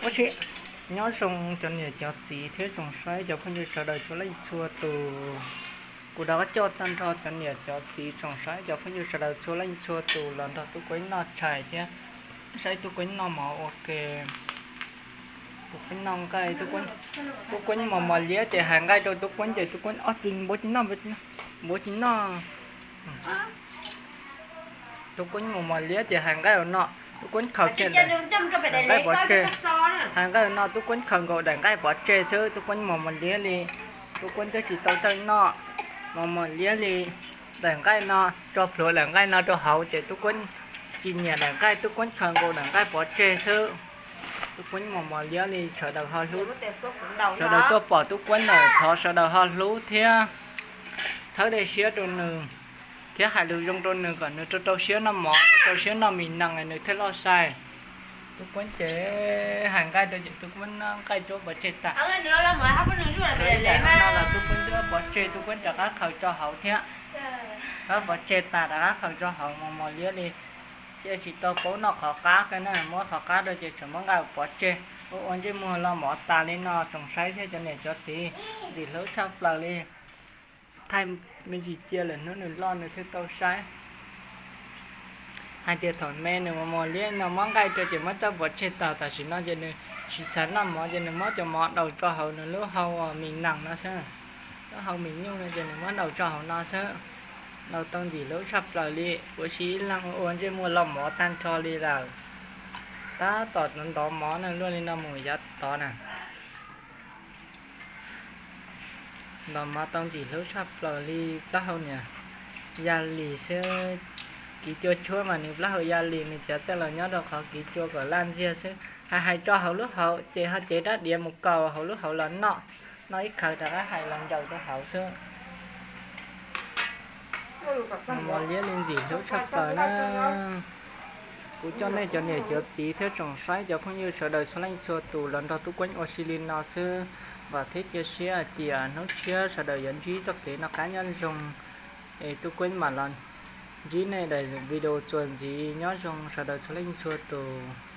Ua si, nyob zoo cov niam cov txiv thiab tsoom saib cov phooj ywg sawv daws txhua leej txhua tus. Kuv rov qab coj tag nrho cov niam cov txiv tsoom saib cov phooj ywg sawv daws txhua leej txhua tus los nrog Tub Kueb noj tshais thiab saib Tub Kueb noj mov ua ke. Tub Kueb noj nqaij, Tub Kueb mos mos liab ces hais nqaij rau Tub Kueb ces Tub Kueb ob tug npuav tsis noj, npuav tsis noj. Tub Kueb mos mos liab ces hais nqaij ua no, Tub Kueb khaws kiag daim nqaij pov tseg. Hais nqaij ua no Tub Kueb khaws nkaus daim nqaij pov tseg xwb, Tub Kueb mos mos liab li. Tub Kueb twb tsis tau txawj noj, mos mos liab li. Daim nqaij no, tso plhuav daim nqaij no rau hauv ces Tub Kueb tsis nyiam daim nqaij, Tub Kueb khaws nkaus daim nqaij pov tseg xwb. Tub Kueb mos mos liab li, sawv daws ho hlub, sawv daws tuaj pom Tub Kueb lawm thov sawv daws ho hlub thiab txhawb dej siab rau nws thiab hais lus zoo rau nws kom nws rau rau siab noj mov, rau rau siab noj mis nees nws thiaj loj sai. Tub Kueb ces hais nqaij rau ces Tub Kueb noj nqaij tuab pov tseg tas. Ib daim no los Tub Kueb twb pov tseg, Tub Kueb rov qab khaws tso hauv thiab. Rov pov tseg tas rov qab khaws tso hauv mos mos liab li. Ces tsis tau paub noj qhov qab kiag na, muab qhov qab rau ces tseem muab nqaij pov tseg. Ua ua ntsej muag los mov tas li no tsoom saib thiab cov niam cov txiv ntxim hlub tshaj plaws li. Thaij me ntsis cia lawm hnub nws loj nws thiaj tau saib. Hais tias thaum me nws mos mos liab no muab nqaij rau ces muab txawb pov tseg tas, tam sim no ces nws tsis xav noj mov ces nws muab cov mov daus tso hauv nws lub hau mis nees no xwb. Lub hau mis nyuj no ces nws muab daus tso hauv no xwb. Daus tau ntxim hlub tshaj plaws li, ua si ib leeg ua ua ntsej muag los mov tag nrho li lawm. Tab tom ntov mov na, luaj li no mus yav tod na. Ntov mov tau ntxim hlub tshaj plaws li, plaub hau niam ya lis xwb. Kiv cua tshuab mas nws plaub hau ya lis, nws cav txawj los nyob rau qhov kiv cua kom laj ntxiag xwb. Hais hais tso hauv lub hauv ces ho cev rab diav mus kaus hauv lub hauv los noj, noj ib khawv rov qab hais los ncaws rau hauv xwb. Mos liab li ntxim hlub tshaj plaws na. Kuv coj nej cov niam cov txiv thiab tsoom saib cov phooj ywg sawv daws txhua leej txhua tus los nrog Tub Kueb ua si li no xwb. Vam thiab cia siab hais tias hnub tshiab sawv daws yuav ntsib txoj kev noj qab nyob zoo, es Tub Kueb mam los ntsib nej daim video txuas ntxiv. Nyob zoo sawv daws txhua leej txhua tus.